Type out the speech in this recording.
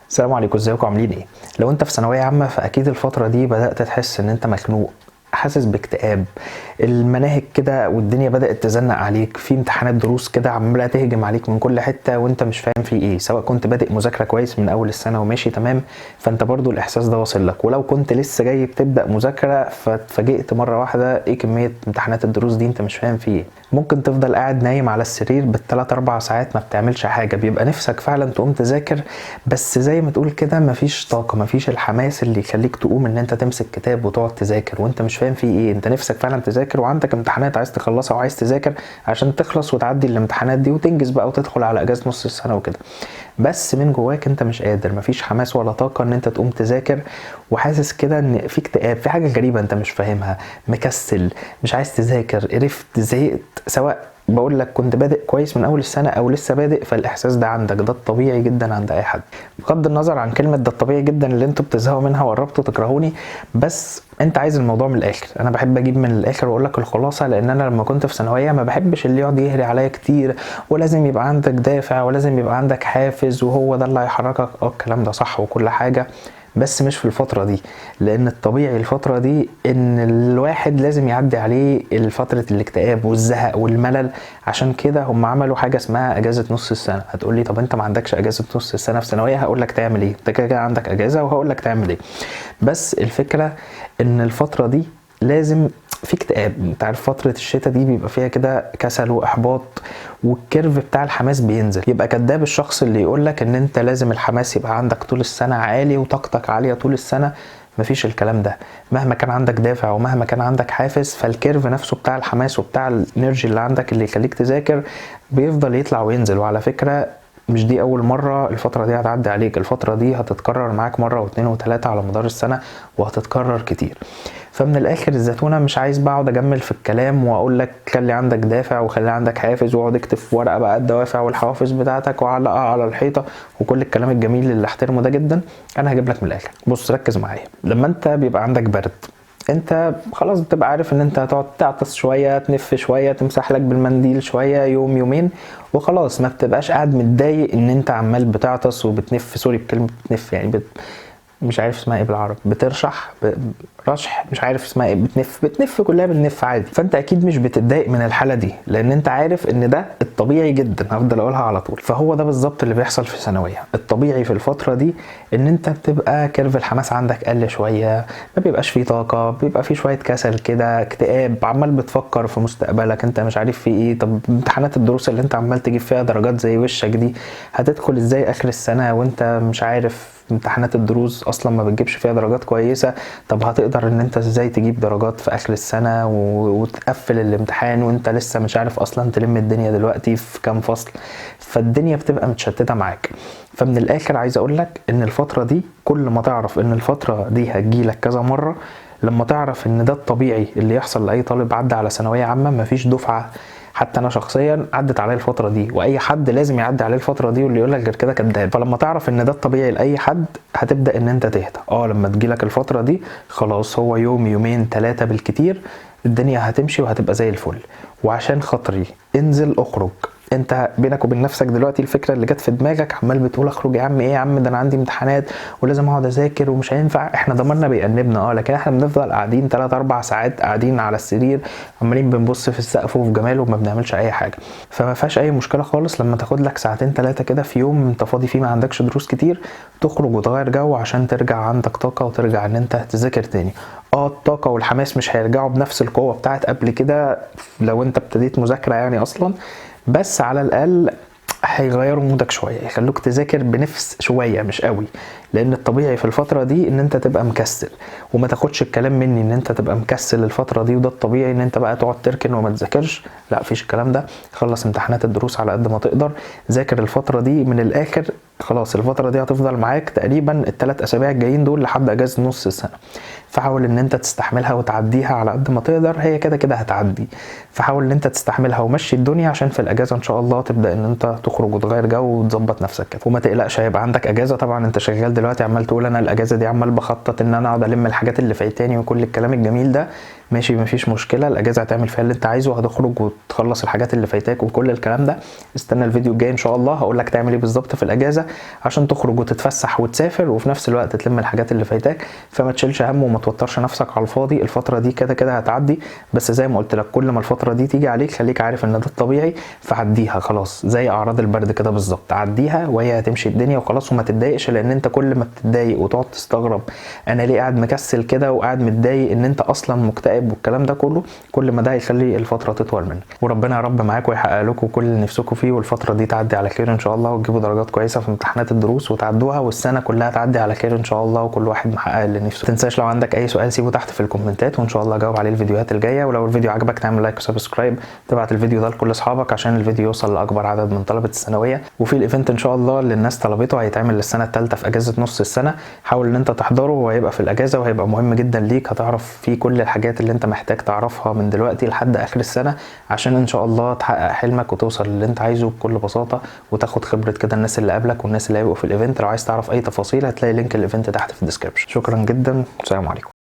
السلام عليكم، ازيكم؟ عاملين ايه؟ لو انت في ثانوية عامة فاكيد الفترة دي بدات تحس ان انت مخنوق، حاسس باكتئاب، المناهج كده والدنيا بدأت تزنق عليك، في امتحانات دروس كده عمالة تهجم عليك من كل حتة وانت مش فاهم في ايه. سواء كنت بادئ مذاكرة كويس من اول السنة وماشي تمام، فانت برضو الاحساس ده واصل لك، ولو كنت لسه جاي بتبدأ مذاكرة فاتفاجئت مرة واحدة ايه كمية امتحانات الدروس دي، انت مش فاهم في ايه. ممكن تفضل قاعد نايم على السرير بالثلاث اربع ساعات ما بتعملش حاجة، بيبقى نفسك فعلا تقوم تذاكر، بس زي ما تقول كده مفيش طاقة، مفيش الحماس اللي يخليك تقوم ان انت تمسك كتاب وتقعد تذاكر وانت مش فاهم فيه ايه. انت نفسك فعلا تذاكر وعندك امتحانات عايز تخلصها وعايز تذاكر عشان تخلص وتعدي الامتحانات دي وتنجز بقى وتدخل على اجازة نص السنة وكده، بس من جواك انت مش قادر، مفيش حماس ولا طاقة ان انت تقوم تذاكر، وحاسس كده ان في اكتئاب، في حاجة غريبة انت مش فاهمها، مكسل، مش عايز تذاكر، قرفت، زهقت. سواء بقول لك كنت بادئ كويس من اول السنة او لسه بادئ، فالاحساس ده عندك، ده الطبيعي جدا عند اي حد. بغض النظر عن كلمة ده الطبيعي جدا اللي انتوا بتزهقوا منها وقربتوا تكرهوني، بس انت عايز الموضوع من الاخر. انا بحب اجيب من الاخر واقول لك الخلاصة، لان انا لما كنت في ثانوية ما بحبش اللي يقعد يهري عليا كتير، ولازم يبقى عندك دافع ولازم يبقى عندك حافز وهو ده اللي هيحركك. الكلام ده صح وكل حاجة، بس مش في الفترة دي، لأن الطبيعي الفترة دي إن الواحد لازم يعدي عليه فترة الاكتئاب والزهق والملل. عشان كده هم عملوا حاجة اسمها أجازة نص السنة. هتقولي طب أنت ما عندكش أجازة نص السنة في ثانوية، هقولك تعمل إيه؟ أنت كده كده عندك أجازة وهقولك تعمل إيه. بس الفكرة إن الفترة دي لازم في اكتئاب، انت عارف فترة الشتاء دي بيبقى فيها كده كسل واحباط، وال curve بتاع الحماس بينزل. يبقى كداب الشخص اللي يقولك ان انت لازم الحماس يبقى عندك طول السنة عالي وطاقتك عالية طول السنة. مفيش الكلام ده، مهما كان عندك دافع ومهما كان عندك حافز، فال curve نفسه بتاع الحماس وبتاع ال energy اللي عندك اللي يخليك تذاكر بيفضل يطلع وينزل. وعلى فكرة مش دي أول مرة الفترة دي هتعدي عليك، الفترة دي هتتكرر معاك مرة واتنين وتلاتة على مدار السنة، وهتتكرر كتير. فمن الآخر الزتونة مش عايز بقعد أجمل في الكلام وأقول لك خلي عندك دافع وخلي عندك حافز واقعد اكتب في ورقة بقى الدوافع والحوافز بتاعتك وعلقها على الحيطة وكل الكلام الجميل اللي احترمه ده جدا. أنا هجيب لك من الآخر. بص ركز معايا، لما أنت بيبقى عندك برد انت خلاص بتبقى عارف ان انت هتقعد تعطس شوية، تنف شوية، تمسح لك بالمنديل شوية، يوم يومين وخلاص، ما بتبقاش قاعد متضايق ان انت عمال بتعطس وبتنف. sorry بكلمه بتنف يعني مش عارف اسمها ايه بالعربي، بترشح، رشح، مش عارف اسمها ايه، بتنف، بتنف، كلها بننف عادي. فانت اكيد مش بتتضايق من الحالة دي لان انت عارف ان ده الطبيعي جدا، هفضل اقولها على طول. فهو ده بالظبط اللي بيحصل في ثانوية. الطبيعي في الفترة دي ان انت بتبقى curve الحماس عندك قل شوية، ما بيبقاش فيه طاقة، بيبقى فيه شوية كسل كده، اكتئاب، عمال بتفكر في مستقبلك انت مش عارف في ايه. طب امتحانات الدروس اللي انت عمال تجيب فيها درجات زي وشك دي هتدخل ازاي اخر السنة وانت مش عارف امتحانات الدروس اصلا ما بتجيبش فيها درجات كويسة؟ طب هتقدر ان انت ازاي تجيب درجات في اخر السنة وتقفل الامتحان وانت لسه مش عارف اصلا تلم الدنيا دلوقتي في كام فصل؟ فالدنيا بتبقى متشتتة معاك. فمن الاخر عايز اقولك ان الفترة دي كل ما تعرف ان الفترة دي هتجيلك كذا مرة، لما تعرف ان ده الطبيعي اللي يحصل لأي طالب عدى على ثانوية عامة، مفيش دفعة، حتى انا شخصيا عدت عليا الفترة دي، واي حد لازم يعدي عليه الفترة دي، واللي يقول لك غير كده كداب. فلما تعرف ان ده الطبيعي لاي حد هتبدا ان انت تهدى. لما تجيلك الفترة دي خلاص، هو يوم يومين 3 بالكتير الدنيا هتمشي وهتبقى زي الفل. وعشان خاطري انزل اخرج. انت بينك وبين نفسك دلوقتي الفكرة اللي جت في دماغك عمال بتقول اخرج يا عم، ايه يا عم ده انا عندي امتحانات ولازم اقعد اذاكر ومش هينفع. احنا ضميرنا بيأنبنا، لكن احنا بنفضل قاعدين 3-4 ساعات قاعدين على السرير عمالين بنبص في السقف وفي جماله وما بنعملش اي حاجة. فما فيهاش اي مشكلة خالص لما تاخد لك ساعتين 3 كده في يوم انت فاضي فيه ما عندكش دروس كتير، تخرج وتغير جو عشان ترجع عندك طاقة وترجع ان انت تذاكر تاني. الطاقة والحماس مش هيرجعوا بنفس القوة بتاعت قبل كده لو انت ابتديت مذاكرة اصلا، بس على الاقل هيغيروا مودك شوية، يخلوك تذاكر بنفس شوية مش قوي. لان الطبيعي في الفترة دي ان انت تبقى مكسل، وما تاخدش الكلام مني ان انت تبقى مكسل الفترة دي وده الطبيعي ان انت بقى تقعد تركن وما تذاكرش، لا مفيش الكلام ده. خلص امتحانات الدروس على قد ما تقدر، ذاكر الفترة دي من الاخر. خلاص الفترة دي هتفضل معاك تقريبا التلات اسابيع الجايين دول لحد اجازه نص السنة، فحاول ان انت تستحملها وتعديها على قد ما تقدر، هي كده كده هتعدي. فحاول ان انت تستحملها ومشي الدنيا عشان في الاجازة ان شاء الله تبدا ان انت تخرج وتغير جو وتظبط نفسك كده. وما تقلقش هيبقى عندك اجازه. طبعا انت شغال دلوقتي عمال تقول انا الاجازة دي عمال بخطط ان انا اقعد الم الحاجات اللي فايتاني وكل الكلام الجميل ده، ماشي مفيش مشكلة، الاجازة هتعمل فيها اللي انت عايزه، وهتخرج وتخلص الحاجات اللي فايتاك وكل الكلام ده. استنى الفيديو الجاي ان شاء الله هقول لك تعمل ايه بالظبط في الاجازة عشان تخرج وتتفسح وتسافر، وفي نفس الوقت تلم الحاجات اللي فايتاك. فما تشيلش هم وما توترش نفسك على الفاضي، الفترة دي كده كده هتعدي. بس زي ما قلت لك كل ما الفترة دي تيجي عليك خليك عارف ان ده الطبيعي، فعديها خلاص، زي اعراض البرد كده بالظبط، عديها وهي هتمشي الدنيا وخلاص، وما تتضايقش. لان انت كل ما بتتضايق وتقعد تستغرب انا ليه قاعد مكسل كده وقاعد متضايق ان انت اصلا مكتئب والكلام ده كله، كل ما ده هيخلي الفترة تطول منك. وربنا يا رب معاكم ويحقق لكم كل اللي نفسكم فيه، والفترة دي تعدي على خير ان شاء الله، وتجيبوا درجات كويسة في امتحانات الدروس وتعدوها، والسنة كلها تعدي على خير ان شاء الله، وكل واحد محقق اللي نفسه. ما تنساش لو عندك اي سؤال سيبه تحت في الكومنتات، وان شاء الله اجاوب عليه الفيديوهات الجاية. ولو الفيديو عجبك تعمل like و subscribe، تبعت الفيديو ده لكل اصحابك عشان الفيديو يوصل لاكبر عدد من طلبه الثانوية. وفي ال event ان شاء الله اللي الناس طلبته هيتعمل للسنة الثالثة في اجازه نص السنة، حاول ان انت تحضره، وهيبقى في الاجازة وهيبقى مهم جدا ليك، هتعرف فيه كل الحاجات اللي انت محتاج تعرفها من دلوقتي لحد اخر السنة، عشان ان شاء الله تحقق حلمك وتوصل للي انت عايزه بكل بساطة، وتاخد خبره كده الناس اللي قبلك والناس اللي هيبقوا في ال event. لو عايز تعرف اي تفاصيل هتلاقي link ال event تحت في ال description. شكرا جدا، والسلام عليكم.